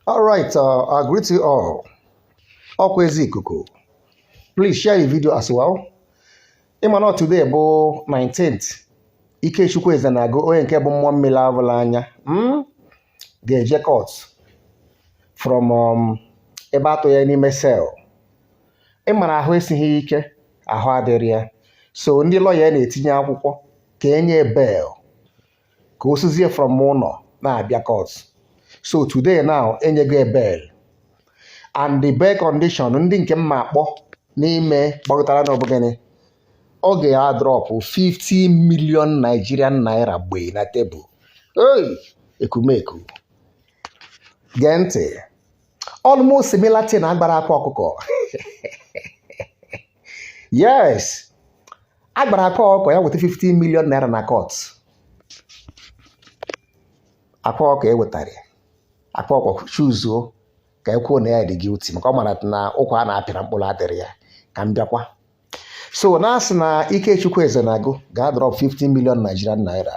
All right, I greet you all. Ọkwa ezi ikuku. Please share the video as well. Ịma na today bụ 19th. Ikechukwu Ezenagu, onye nke bụ mmụọ mmiri abụla anya, ga-eje court from ebe atụ ya n'ime cell. Ịma na ahụ esighị ike, ahụ adịrị ya. So ndị lọya na-etinye akwụkwọ ka enye bail ka o sizie from ụlọ na-abịa court. So today now enyego ya bail. And the bail condition ndị nke mma akpọ n'ime gbagotara na ọbụgịnị, ọ ga-adrop 50 million Nigerian naira gbee na tebụl. Hey, ekumeku. Gee ntị. Almost similar thing agbara akwa ọkụkọ. Yes. Agbara akwa ọkụkọ ya weta 50 million naira na court. Akwa ọkụkọ ewetara ya. Akwa ọkụkọ chuzuo ka ekwuo na ya dị guilty maka ọ mara na ụkwa a na-apịara mkpụrụ adịrị ya ka m bịakwa. So na asị na Ikechukwu Ezenagu ga-drop 50 million Nigerian naira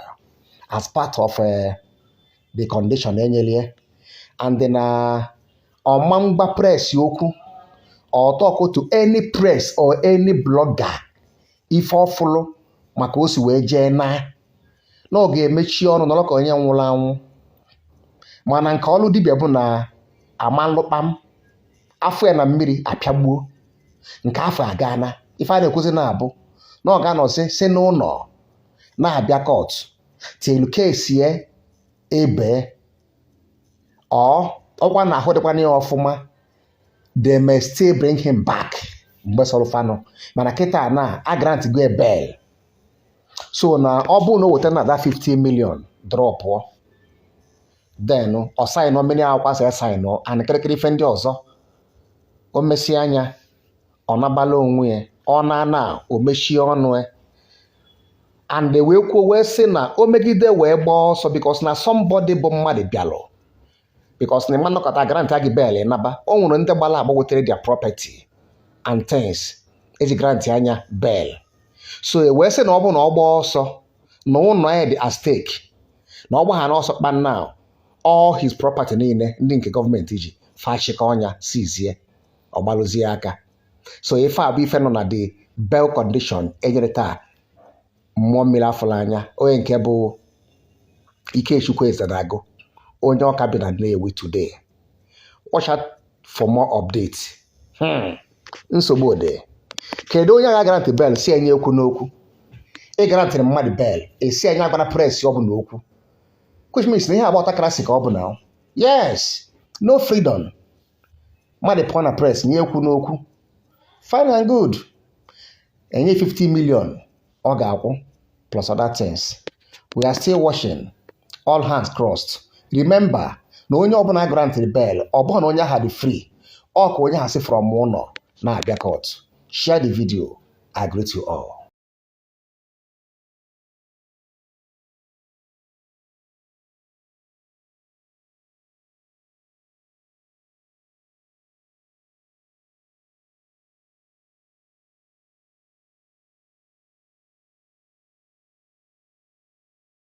as part of the condition enyelie and na ọma mgba press okwu or talk to any press or any blogger ife ọfụlụ maka o si wee jee na ọ ga-emechi ọnụ nọrọ ka onye nwụrụ anwụ. Mana nke ọlụ dibịa bụ na ama nlụkpam afọ ya na mmiri apịagbuo nke afọ agana. Ife a na-ekwuzi na-abụ na ọ ga-anọzi si n'ụlọ na-abịa court till kesie ebe ọ ọkwa na ahụ dịkwana ya ọfụma. They may still bring him back mgbe sọrọ fanụ, mana kịta na a grant go bail. So na ọ bụrụ na o weta na that 50 million drop, then ọ sign mmiri akwụkwọ asị ya sign and kịrịkịrị ife ndị ọzọ o mesie anya, ọ nabala onwe ya, ọ na o mechie ọnụ ya and wee kwuo wee sị na o megide wee gbaa ọsọ because na somebody bụ mmadụ bịalụ, because na ịma nnọkọta grant gị bail naba. O nwere ndị gbara agba wetere their property and things eji grant anya bail. So e wee sị na ọ bụ na ọ gbaa ọsọ na ụlọ ya dị at stake, na ọ gbagha n'ọsọ kpan now, all his property niile ndị nke gọọmenti ji fachịkọ ọnya sizie ọgbalụzie aka. So ife a bụ ife nọ na the bail condition enyere taa mmụọ mmiri afụla anya, onye nke bụ Ikechukwu Ezenagu, onye ọka bi na Nnewi today. Watch out for more updates. Nsogbu dị. Kedu onye agha grant bail si enye ekwu n'okwu? Ị grantịrị mmadụ bail, esi enye agbara press ọ bụ n'okwu, which means na ihe agba ọtakarasị ka ọ bụ na yes, no freedom. Mmadụ pụọ na press nye ekwu n'okwu, fine and good, enye 50 million ọ ga-akwụ plus other things. We are still watching, all hands crossed. Remember na onye ọbụla grantịrị bail, ọ bụghị na onye ahụ dị free, ọ ka onye ahụ si from ụlọ na-abịa court. Share the video. I greet you all.